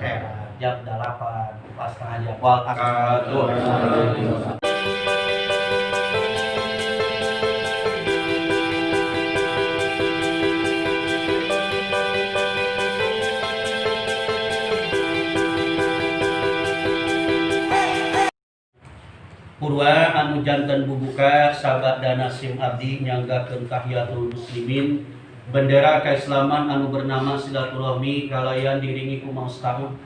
akhirat. Jam 8 pas setengah jam wal akadu. Purwa anu janten bubuka sabadana sim abdi nyanggakeun tahiyatul muslimin bendera keislaman anu bernama silaturahmi kalayan diringi ku maos tahun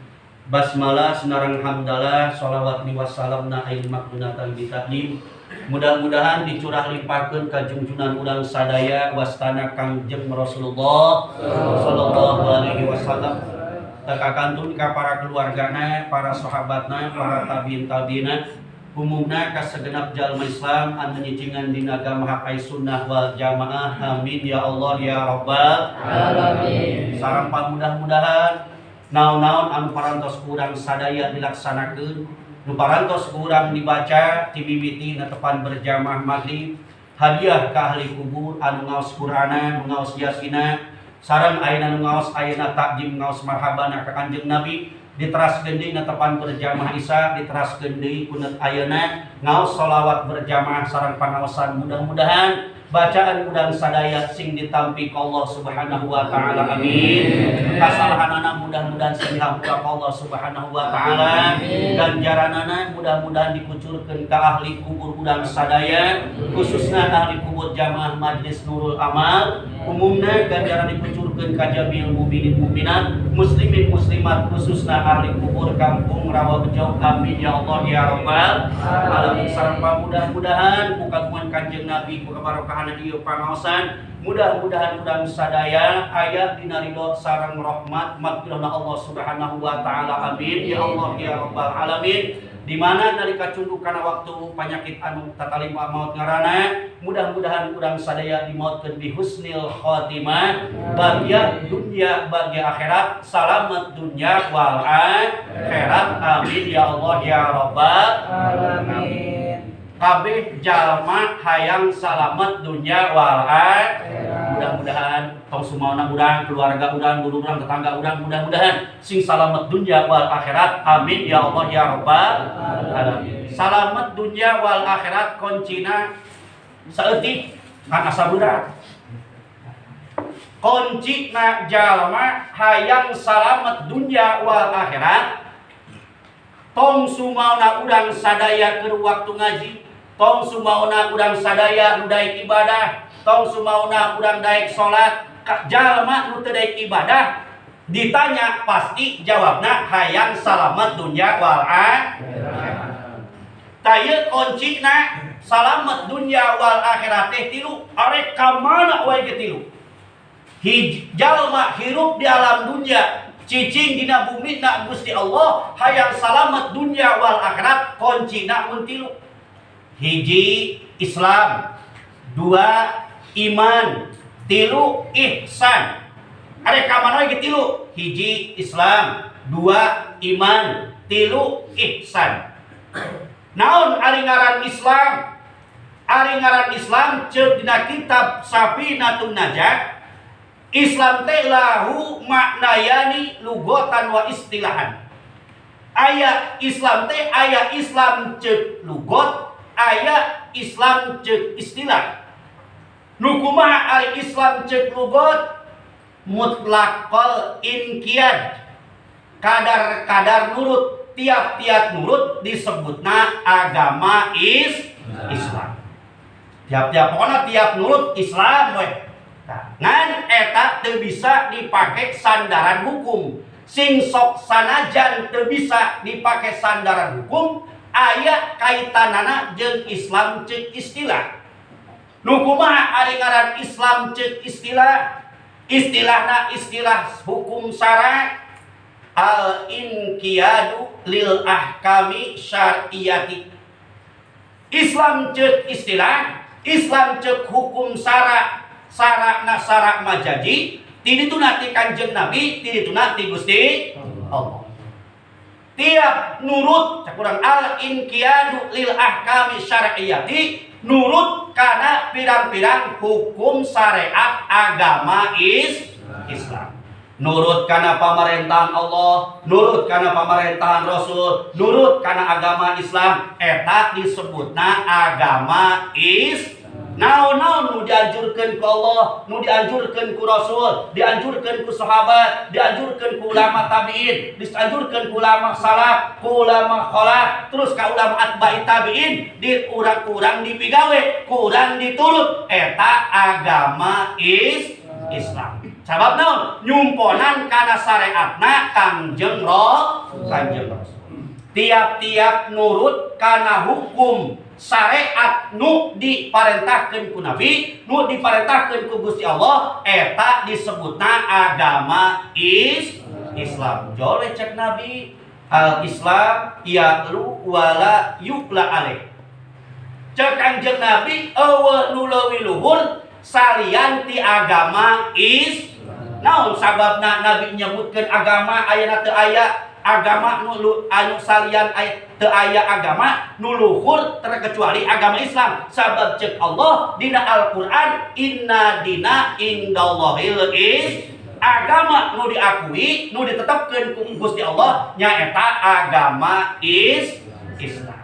basmalah senarang hamdalah sholawat ni wassalamna ail makdunatan bitaklim mudah-mudahan dicurah limpahkeun ka junjunan urang sadaya wastana Kangjeng Rasulullah sallallahu alaihi wasallam takakantun ka para keluargana, para sahabatna, para tabiin tabiina umumna ka segenap jalma Islam anu nyicingan dina agama hak sunnah wal jamaah. Amin ya Allah ya rabbal alamin. Sareng pamudah-mudahan naon-naon anu parantos urang sadaya dilaksanakeun, nu parantos urang dibaca ti mimiti netepan berjamaah maghrib, hadiah ka ahli kubur anu ngaos Qur'ana, nu ngaos Yasina, sareng ayeuna nu ngaos ayeuna takjim ngaos marhabana ka Kanjeng Nabi, diteraskeun deui netepan berjamaah isya, diteraskeun deui kunut ayeuna ngaos sholawat berjamaah sareng pangaosan. Mudah-mudahan bacaan urang sadaya sing ditampi ku Allah Subhanahu wa taala. Amin. Kasalahanana mudah-mudahan sing dihampura ku Allah Subhanahu wa taala. Ganjaranana mudah-mudahan dikucurkeun ka ahli kubur urang sadaya, khususna ahli kubur jamaah Majelis Nurul Amal. Umumna ganjaran dikucurkeun ka jamil mukminin mukminat, muslimin muslimat, khususna ahli kubur kampung Rawa Bejo. Amin ya Allah ya rabbal alamin. Sareng mudah-mudahan ku kagungan Kanjeng Nabi ku kabarokahan ieu pangaosan, mudah-mudahan urang sadaya aya dina ridho sareng rahmat magfirahna Allah Subhanahu wa taala. Amin ya Allah ya rabbal alamin. Di mana nalika cunduk kana waktu penyakit anu tatalima maut ngarana, mudah-mudahan urang sadaya dimautkeun bi husnil khatimah, bahagia dunia bahagia akhirat, salamat dunia wal akhirat. Amin ya Allah ya rabbal alamin. Kabeh jalma hayang salamet dunia wal akhirat. Mudah-mudahan tong sumaona urang, keluarga urang, guru urang, tetangga urang, mudah-mudahan sing salamet dunia wal akhirat. Amin ya Allah ya rabbal alamin. Salamet dunia wal akhirat kuncina saeutik kan asa berat. Kuncina jalma hayang salamet dunia wal akhirat, tong sumaona urang sadaya keur waktu ngaji, tong sumaona urang sadaya nu daek ibadah, tong sumaona urang daek salat. Jalma nu teu daek ibadah ditanya pasti jawabna hayang salamet dunya wal akhirat. Tah ieu kuncina salamet dunya wal akhirat teh tilu, arek ka mana wae ge tilu. Jalma hirup di alam dunya cicing dina bumi na Gusti Allah hayang salamet dunya wal akhirat kuncina mun tilu. Hiji Islam, dua iman, tilu ihsan. Arek ka mana ge tilu? Hiji Islam, dua iman, tilu ihsan. Naon ari ngaran Islam? Ari ngaran Islam ceuk dina kitab Safinatun Najah, Islam teh lahu maknayani lugotan wa istilahan. Aya Islam teh aya Islam ceuk lugot, aya Islam ceuk istilah. Nu kumaha ari Islam ceuk lugot? Mutlaqal inqiyad, kadar-kadar nurut, tiap-tiap nurut disebutna agama Islam. Tiap-tiap pokona tiap nurut Islam we. Ngan eta teu bisa dipake sandaran hukum. Sing sok sanajan teu bisa dipake sandaran hukum, aya kaitanana jeung Islam ceuk istilah. Nu kumaha ari ngaran Islam ceuk istilah? Istilahna istilah hukum syara, al inqiyadu lil ahkami syar'iyati. Islam ceuk istilah, Islam ceuk hukum syara, sarana sara majaji, ti dituna ti Kanjeng Nabi, ti dituna ti Gusti Allah. Tiap nurut cak urang al inqiyadu lil ahkami syar'iyati, nurut kana pirang-pirang hukum syariat agama Islam. Nurut kana pamarentahan Allah, nurut kana pamarentahan Rasul, nurut kana agama Islam, eta disebutna agama Islam. Naon-naon nu dianjurkeun ku Allah, nu dianjurkeun ku Rasul, dianjurkeun ku sahabat, dianjurkeun ku ulama tabi'in, dianjurkeun ku ulama salaf, ku ulama khalaf, terus ka ulama atba'i tabi'in, di urang-urang dipigawe, ku urang diturut, eta agama Islam. Sabab naon? Nyumponan kana syariatna Kangjeng Rasul. Tiap-tiap nurut kana hukum syariat nu diparentahkeun ku Nabi, nu diparentahkeun ku Gusti Allah, eta disebutna agama Islam. Jole cek Nabi, al-Islam ya'lu wala yu'la alaih. Cek Kangjeng Nabi eueuh nu leuwih luhur salian ti agama Islam. Naon sababna Nabi nyebutkeun agama ayeuna teu aya agama nu anu salian teu aya agama nu luhur terkecuali agama Islam. Sabab cek Allah dina Al-Qur'an inna dina indallahil is agama nu diakui nu ditetapkeun ku Gusti Allah nyaeta agama Islam.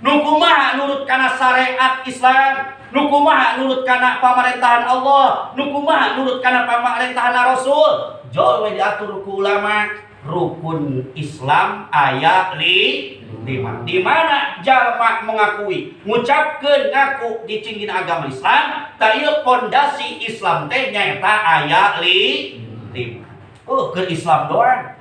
Nu kumaha nurut kana syariat Islam, nu kumaha nurut kana pamarentahan Allah, nu kumaha nurut kana pamarentahan Rasul. Jol we diatur ku ulama. Rukun Islam aya 5. Di mana jalma mengakui, ngucapkeun ngaku dicingin agama Islam, tah ieu pondasi Islam teh nyaeta aya 5. Oh, keur Islam doang.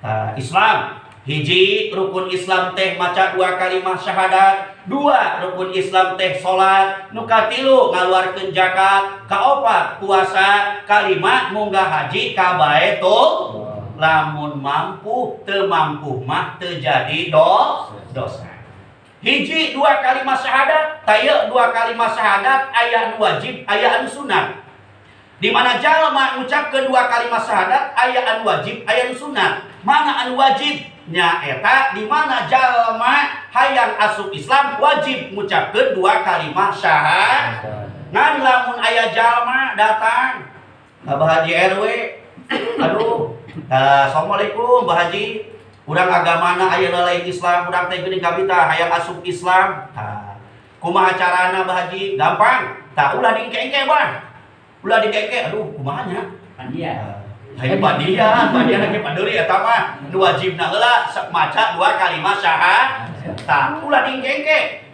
Tah Islam hiji rukun Islam teh maca 2 kalimat syahadat, 2 rukun Islam teh salat, nu katilu ngaluarkeun zakat, kaopat puasa, kalima munggah haji ka Baitul. Lamun mampu, teu mampu mah teu jadi dosa. Hiji 2 kalimat syahadat, taya 2 kalimat syahadat aya anu wajib, aya anu sunat. Di mana jalma ngucapkeun 2 kalimat syahadat aya anu wajib, aya anu sunat. Mana anu wajib? Nyaeta di mana jalma hayang asup Islam wajib ngucapkeun 2 kalimat syahadat. Ngan lamun aya jalma datang ka Bah Haji RW, aduh, Assalamualaikum Bah Haji, urang agamana ayeuna lain Islam, urang teh geuning kabita hayang asup Islam. Tah, kumaha carana Bah Haji? Gampang. Tah ulah diengke-engke Bah. Ulah diengke-engke, aduh kumaha nya? Pandia. Hayu pandia, pandia ge pandeuri eta mah. Nu wajibna heula maca 2 kalimat syahadat. Tah, ulah diengke-engke.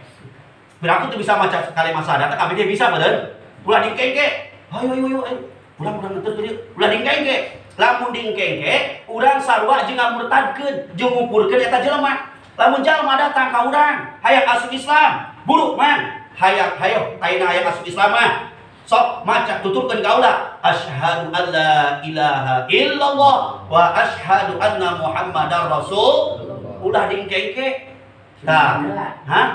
Berarti teu bisa maca kalimat syahadat, kabeh ge bisa meureun. Ulah diengke-engke. Ayo ayo ayo ayo. Urang ngeter dieu. Ulah diengke-engke. Lamun diengke-engke, urang sarua jeung ngamurtadkeun, jeung ngupurkeun eta jelema. Lamun jalma datang ka urang, hayang asup Islam, buruk man, hayang hayo ayeuna hayang asup Islam mah. Sok maca tuturkeun ka ulah, asyhadu alla ilaha illallah wa asyhadu anna muhammadar rasul. Ulah diengke-engke. Tah, hah?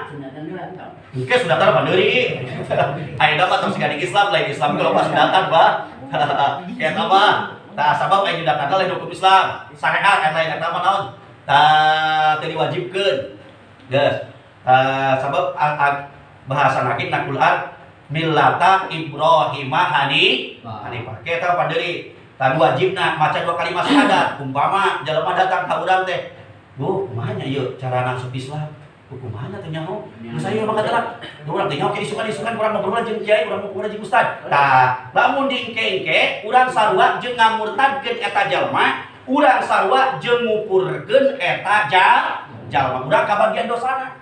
Engke sudah tar pandeuri. Ayeuna mah tos siga Islam lain Islam kalau pas datang, Bah. Eta mah tah sabab aya datang lain hukum Islam. Syariat eta lain eta mah naon? Tah teu diwajibkeun. Geus. Tah sabab bahasa lagi na Quran millata Ibrahim hanifah. Eta pandeuri. Tah wajibna maca 2 kalimat syahadat. Umpama jelema datang ka urang teh, "Bu, kumaha nya ieu cara masuk Islam?" Kumaha teh nyaho? Geus aya mah kata urang teh nyaho isukan-isukan urang ngobrol jeung kiai, urang ngobrol jeung ustad. Tah, lamun diengke-engke urang sarua jeung ngamurtadkeun eta jalma, urang sarua jeung ngupurkeun eta jalma. Urang kabagian dosana.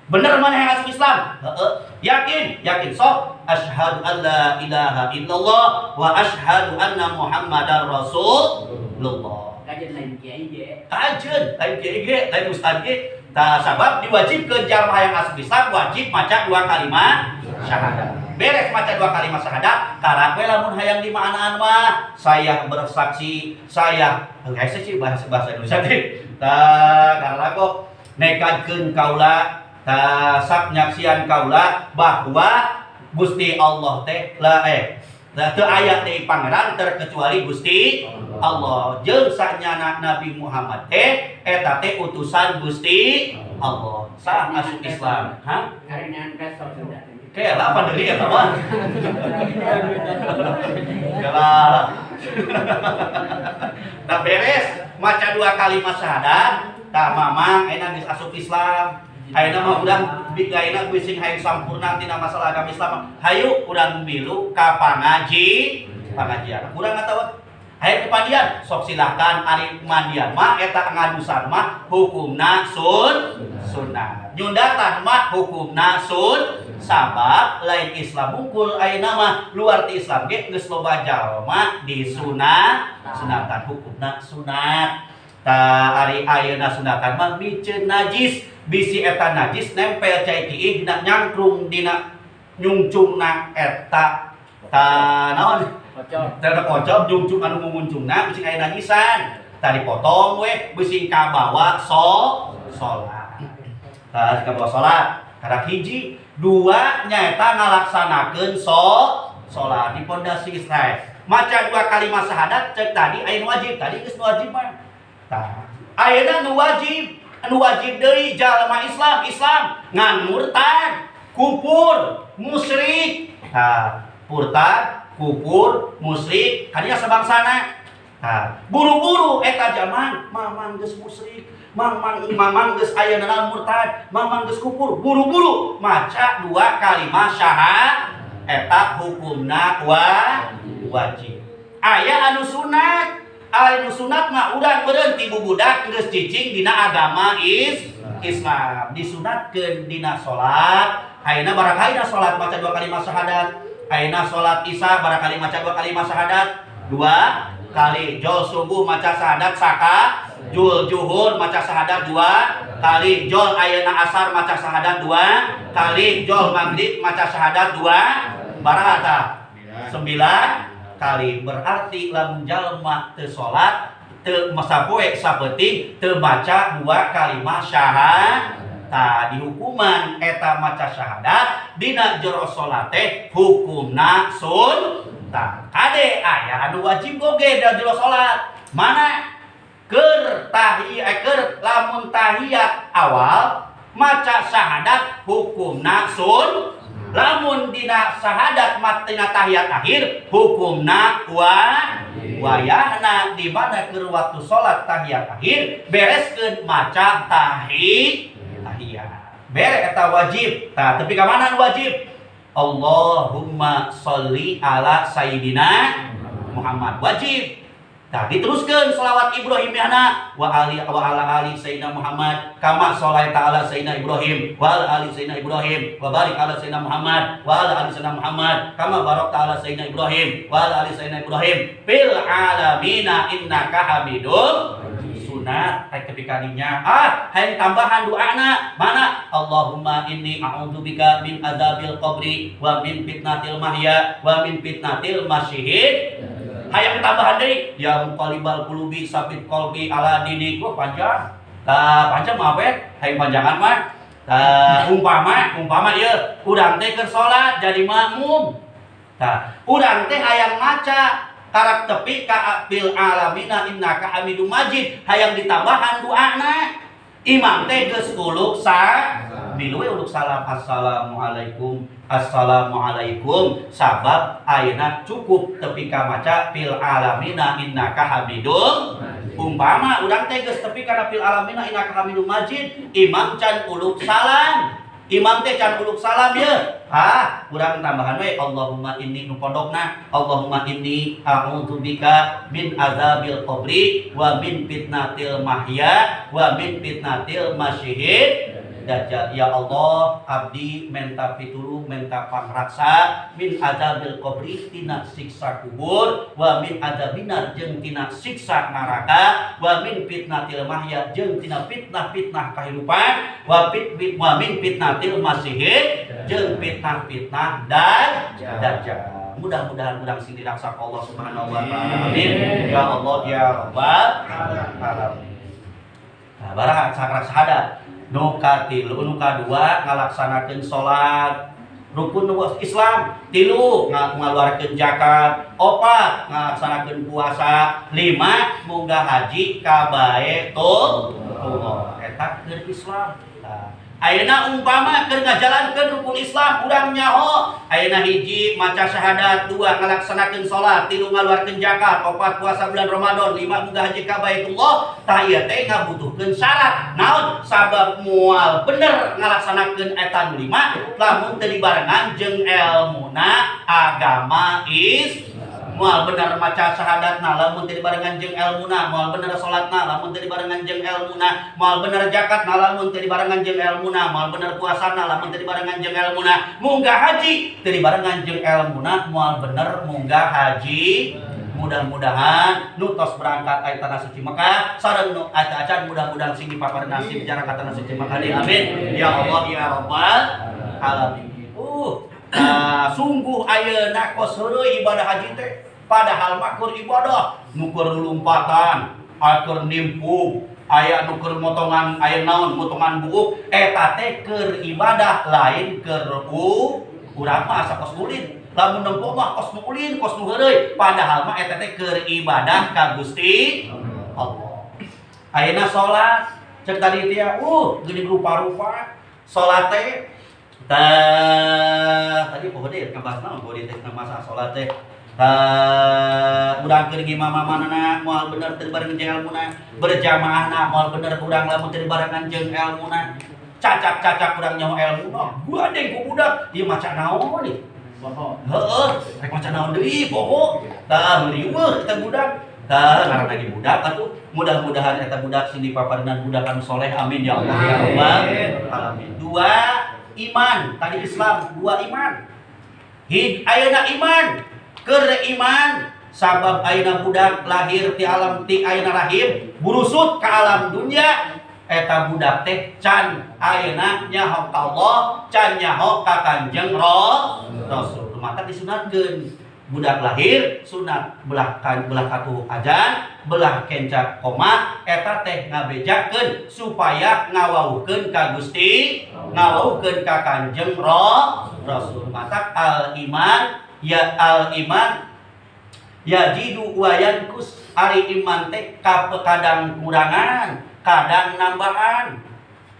Bener maneh yang asup Islam? Heeh. Yakin? Yakin sok. Asyhadu alla ilaha illallah wa asyhadu anna Muhammadar Rasulullah. Kajen lain kiai ge. Kajen lain kiai ge, lain ustad ge. Tah sabab diwajibkeun jalma hayang asup Islam wajib maca 2 kalimat syahadat. Beres maca 2 kalimat syahadat, karak we lamun hayang dimaanaan mah, saya bersaksi, saya hese sih bahasa Indonesia teh. Tah karena kok nekadkeun kaula, tah sak nyaksian kaula bahwa Gusti Allah teh la teu aya deui pangeran terkecuali Gusti Allah. Jeung sanyana Nabi Muhammad teh eta teh utusan Gusti Allah. Sah asup Islam. Hah? Karingan kasor sudah. Kela pandeuri eta mah. Kela. Tah beres maca dua kalimat syahadat, tah mamang ayeuna geus asup Islam. Ayeuna mah urang ayeuna bising hayang sampurna tina masalah agama Islam. Hayu urang milu ka pangajian. Urang atawa hayang kepandian, sok silahkan ari mandian mah eta ngadusan mah hukumna sunnah. Nyundatan mah hukumna sabab lain Islam hungkul ayeuna mah luar ti Islam ge geus loba jalma disunat sunatan hukumna sunat. Tah ari ayeuna sunatan mah miceun najis, bisi eta najis nempel cai kiih dina nyangkrung dina nyungcungna eta tah naon? Kocok. Tah kocok nyungcung anu munguncungna bisi aya najisan. Tah dipotong we bisi kabawa salat. Tah kabawa salat. Karak hiji, dua nyaeta ngalaksanakeun salat di pondasi Islam. Maca dua kalimat syahadat cek tadi aya nu wajib, tadi geus nu wajib mah. Tah, ayeuna nu wajib deui jalma Islam, Islam ngan murtad, kufur, musyrik. Tah, murtad, kufur, musyrik, kadinya sabangsana. Tah, buru-buru eta zaman mamang geus musyrik, mamang geus aya naon murtad, mamang geus kufur, buru-buru maca dua kalimat syahadat eta hukumna wajib. Aya anu sunat, anu sunat mah urang meureun ti bubudak geus cicing dina agama Islam, disunatkeun dina salat. Ayeuna barangkali salat maca dua kalimat syahadat, ayeuna salat isya barangkali maca dua kalimat syahadat, dua kali jol subuh maca syahadat saka, jul juhur maca syahadat dua kali, jol ayeuna asar maca syahadat dua kali, jol maghrib maca syahadat dua, baraha 9 kali. Berarti lamun jalma teu salat teu sapoe sapeuting teu maca dua kalimat syahadat, tah dihukuman eta maca syahadat dina jero salat teh hukumna sunnah. Kade aya anu wajib oge dina jero salat. Mana keur tahiyat, keur lamun tahiyat awal maca syahadat hukumna sun, lamun dina syahadat matina tahiyat akhir hukumna wayahna di mana keur waktu salat tahiyat akhir bereskeun maca tahiyat. Bere eta wajib. Tah tepi ka mana wajib? Allahumma sholli ala sayyidina Muhammad wajib. Tah diteruskeun selawat Ibrahimiyahna wa ali wa ala ali sayyidina Muhammad kama sholaita ala sayyidina Ibrahim wa ala ali sayyidina Ibrahim wa barik ala sayyidina Muhammad wa ala ali sayyidina Muhammad kama barakta ala sayyidina Ibrahim wa ala ali sayyidina Ibrahim fil alamina innaka Hamidum sunat. Rek tepi ka dinya hayang tambahan doana mana Allahumma inni a'udzubika min adzabil qabri wa min fitnatil mahya wa min fitnatil masyihid. Hayang tambahan deui ya muqallibal qulubi sabit qalbi ala dinik. Wah panjang. Tah panjang mah apa? Hayang panjangan mah. Tah umpama ieu urang teh keur salat jadi makmum. Tah urang teh hayang maca karak tepi ka fil alamina innaka Hamidum Majid, hayang ditambahan doana. Imam teh geus uluk sa milu we uluk salam assalamualaikum assalamualaikum sabab ayeuna cukup tepi ka maca fil alamina innaka Hamidum. Umpama urang teh geus tepi kana fil alamina innaka Hamidum Majid, imam can uluk salam. Imam teh can uluk salam ye. Urang tambahan we Allahumma inni nu pondokna Allahumma inni a'udzubika min azabil qabri wa min fitnatil mahya wa min fitnatil masyihid dajjal. Ya Allah, abdi menta pitulung menta pangraksa min azabil qabri tina siksa kubur wa min azabinar jeung tina siksa neraka wa min fitnatil mahya jeung tina fitnah-fitnah kahirupan wa min fitnatil masyihid jeung fitnah-fitnah dan dajjal. Mudah-mudahan urang sing diraksa Allah Subhanahu wa taala. Amin. Ya Allah ya Rabbal alamin. Nah, barang sakrak syahadat nu katilu nu kadua ngalaksanakeun salat rukun Islam, tilu ngaluarkeun zakat, opat ngalaksanakeun puasa, lima munggah haji ka Baitullah. Eta keur Islam. Nah, Ayeuna umpama keur ngajalankeun rukun Islam urang nyaho ayeuna hiji maca syahadat, dua ngalaksanakeun salat, tilu ngaluarkeun zakat, opat puasa bulan Ramadan, lima munggah haji ka Baitullah. Tah ieu teh ngabutuhkeun syarat. Naon? Sabab moal bener ngalaksanakeun eta nu lima lamun teu dibarengan jeung elmuna agama Islam. Moal bener maca syahadatna lamun teu dibarengan jeung elmuna, moal bener salatna lamun teu dibarengan jeung elmuna, moal bener zakatna lamun teu dibarengan jeung elmuna, moal bener puasana lamun teu dibarengan jeung elmuna, munggah haji teu dibarengan jeung elmuna, moal bener munggah haji. Mudah-mudahan nu tos berangkat aya tanah suci Mekah sareng nu acan mudah-mudahan sing dipaparna nasib jarang ka tanah suci Mekah deui. Amin ya Allah ya Rabbal alamin. Sungguh ayeuna kos heureuy ibadah haji teh. Padahal mah keur ibadah, nu keur lumpatan, keur nimpung, aya nu keur motongan, aya naon motongan buuk, eta teh keur ibadah lain keur urang mah asa kos ulin. Lamun nempo mah kos nu ulin, kos nu heureuy, padahal mah eta teh keur ibadah ka Gusti Allah. Ayeuna salat, cek tadi teh geuning rupa-rupa salat teh. Tah tadi poho deui ngabahas naon poho deui teh masalah salat teh. Urang keur ngimamamanana moal bener teu dibarengan jeung elmuna, berjamaahna moal bener urang lamun teu dibarengan jeung elmuna. Cacak-cacak urang nyaho elmuna, gandeng ku budak, ieu maca naon ieu? Poho. Heeh, rek maca naon deui poho. Tah riweuh eta budak. Tah ngaranna ge budak atuh. Mudah-mudahan eta budak sing dipaparenan budak anu soleh, amin ya Allah ya Rabbal alamin. Dua iman, tadi Islam, dua iman. Hid ayeuna iman. Keur iman sabab ayeuna budak lahir ti alam ti ayeuna rahim burusut ka alam dunya eta budak teh can ayeuna nyaho ka Allah, can nyaho ka Kanjeng Rasul. Maka disunatkeun budak lahir sunat belah kan belah katuh ajan belah kenca koma eta teh ngabejakeun supaya ngawauhkeun ka Gusti, ngawauhkeun ka Kanjeng Rasul. Maka al iman ya al iman yajidu wa yankus, ari iman teh kadang kurangan kadang nambahan.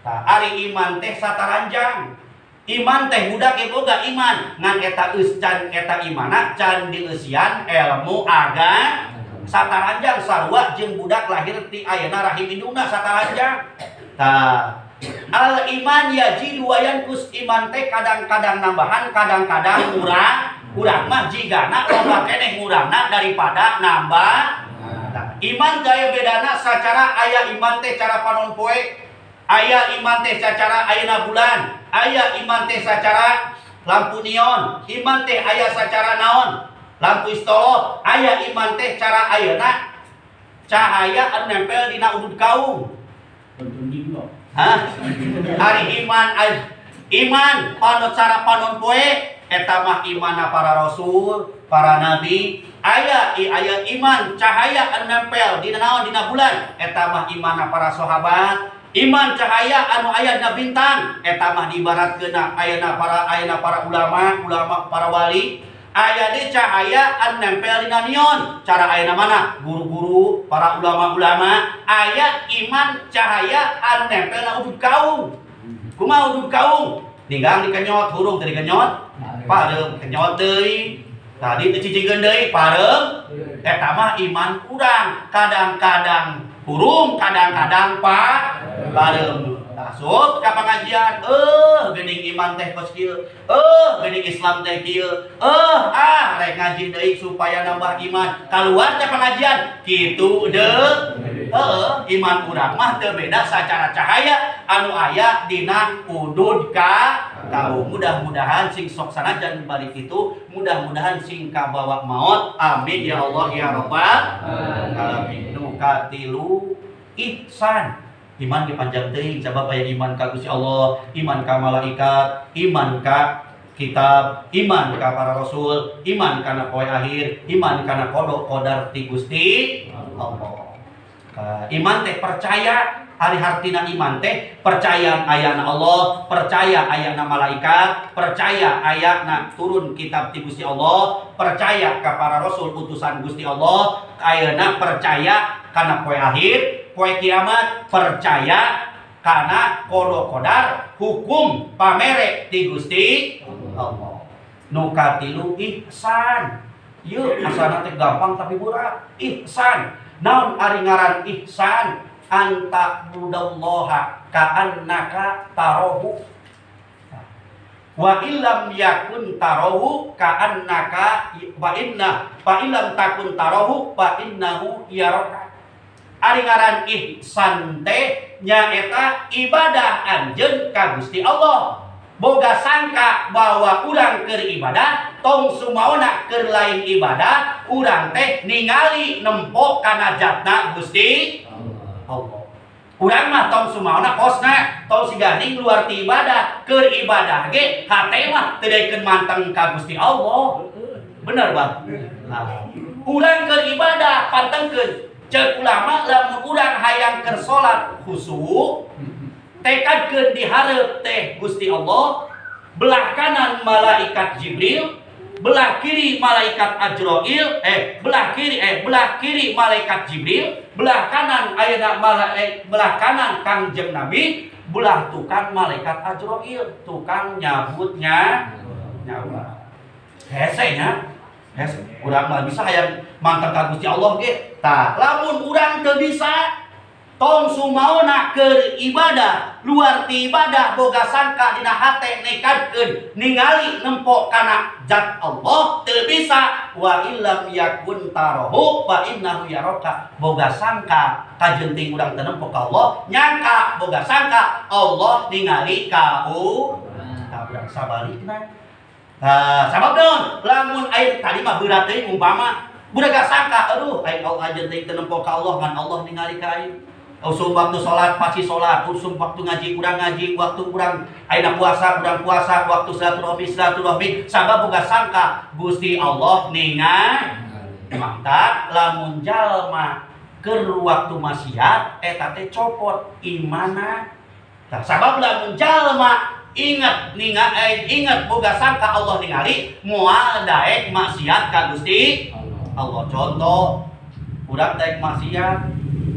Tah ari iman teh sataranjang. Iman teh budak ge boga iman ngan eta eus can eta imana can dieusian ilmu agama sataranjang sarua jeung budak lahir ti ayeuna rahim indungna sataranjang. Tah al iman yajidu wa yankus, iman teh kadang-kadang nambahan kadang-kadang kurang. Urang mah jigana loba keneh ngurangna daripada nambah. Nah, iman gaya bedana sacara aya iman teh cara panon poe, aya iman teh sacara ayeuna bulan, aya iman teh sacara lampu neon, iman teh aya sacara naon lampu istolop, aya iman teh cara ayeuna cahaya anu nempel dina udud kaung. Hah? Ari iman iman panon cara panon poe eta mah imana para rasul, para nabi, aya aya iman cahaya anu nempel dina naon dina bulan, eta mah imana para sahabat, iman cahaya anu aya dina bintang, eta mah diibaratkeun ayeuna para ulama, ulama para wali, aya deui cahaya anu nempel dina neon, cara ayeuna mana? Guru-guru, para ulama-ulama, aya iman cahaya anu nempel na udud kaung. Kumaha udud kaung? Ninggang dikenyot, hurung teu dikenyot, pareum kenyot deui. Tadi teu cicingkeun deui, pareum. Eta mah iman urang, kadang-kadang hurung, kadang-kadang pareum. Asup ka pangajian, geuning iman teh kos kieu, geuning Islam teh kieu, rek ngaji deui supaya nambah iman. Kaluar ka pangajian, kitu deui. Iman urang mah teu beda sacara cahaya anu aya dina udud ka kaum. Mudah-mudahan sing sok sanajan balik itu, mudah-mudahan sing kabawa maot. Amin ya Allah ya Rabbal alamin. Nu katilu ihsan. Iman ge panjang teuing sabab aya iman ka Gusti Allah, iman ka malaikat, iman ka kitab, iman ka para rasul, iman kana poe akhir, iman kana qada qadar ti Gusti Allah. Iman teh percaya, ari hartina iman teh percaya ayana Allah, percaya ayana malaikat, percaya ayana turun kitab ti Gusti Allah, percaya ka para rasul utusan Gusti Allah, ayeuna percaya kana poe akhir, poe kiamat, percaya kana qada qadar hukum pamere ti Gusti Allah. Nu katilu ihsan. Ieu asana teh gampang tapi berat. Ihsan. Naon ari ngaran ihsan? Anta budallaha ka'annaka tarahu wa illam yakun tarahu ka'annaka wa inna fa illam takun tarahu fa innahu yaraka. Ari ngaran ihsan teh nyaeta ibadah anjeun ka Gusti Allah. Boga sangka bahwa urang keur ibadah tong sumaona keur lain ibadah urang teh ningali nempo kana jatna Gusti Allah. Urang mah tong sumaona kosna tong siganing luar ti ibadah keur ibadah ge hate mah teu daekeun manteng ka Gusti Allah. Bener Bang? Nah, urang keur ibadah pantengkeun ceuk ulama lamun urang hayang keur salat khusyuk tekadkeun di hareup teh Gusti Allah, belah kanan malaikat Jibril, belah kiri malaikat Azrail, belah kiri malaikat Jibril, belah kanan ayeuna belah kanan Kangjeng Nabi, belah tukang malaikat Azrail, tukang nyabutnya nyawa. Hese nya. Hese urang mah bisa hayang manteng ka Gusti Allah ge. Tah, lamun urang teu bisa tong sumaona keur ibadah luar ti ibadah boga sangka dina hate nekadkeun ningali nempo kana zat Allah teu bisa wa illam yakun tarahu fa innahu yaraka. Boga sangka kajenting urang teu nempo ka Allah, nyangka boga sangka Allah ningali ka urang sabalikna. Tah sabab naon lamun air tadi mah berat teuing umpama budak sangka aduh aing kajenting teu nempo ka Allah ngan Allah ningali ka aing. Usum waktu sholat pasti sholat, usum waktu ngaji urang ngaji, waktu urang ayeuna puasa urang puasa, waktu silaturahmi silaturahmi, sabab boga sangka Gusti Allah ningali. Maka lamun jalma keur waktu maksiat eta teh copot imana. Tah sabab lamun jalma ingat ingat boga sangka Allah ningali moal daek maksiat ka Gusti Allah. Contoh urang daek maksiat,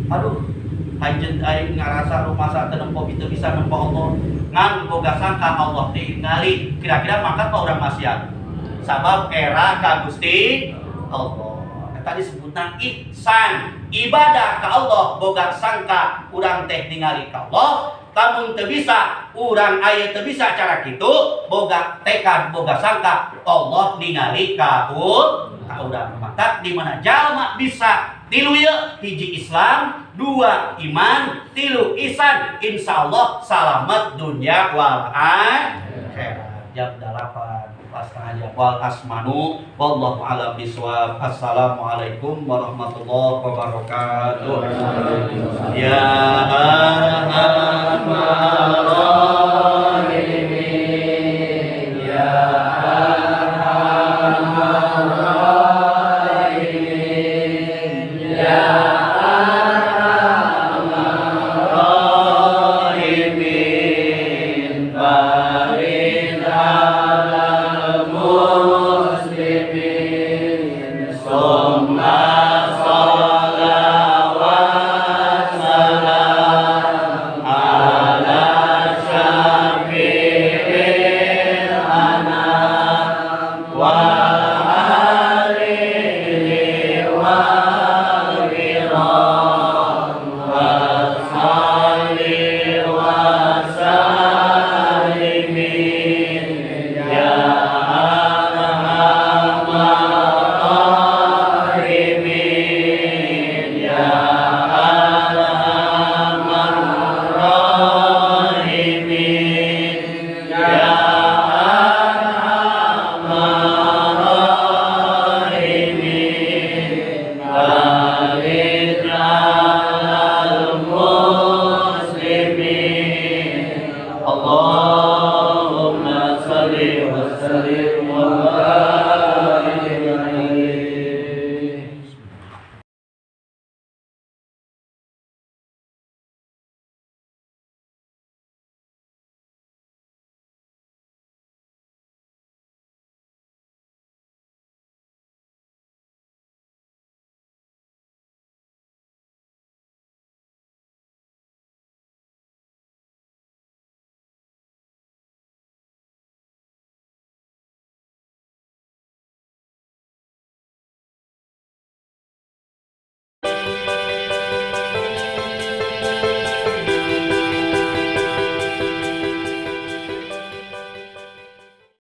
aduh anjeun aing ngarasa rumasa teu nempo teu bisa nempo Allah ngan boga sangka Allah teh ningali, kira-kira mangkat mah urang maksiat sabab era ka Gusti Allah. Eta disebutna ihsan, ibadah ka Allah boga sangka urang teh ningali ka Allah. Lamun teu bisa urang aya teu bisa cara kitu boga tekad boga sangka Allah ningali ka urang. Maka di mana jalma bisa tilu ieu, hiji Islam, dua iman, tilu ihsan, insyaallah salamet dunya wal akhirat. Jam 8:30 wal asmanu wallahu a'lam bishawab. Assalamualaikum warahmatullahi wabarakatuh. Ya arhamar rahimin, ya arhamar rahimin, ya arhamar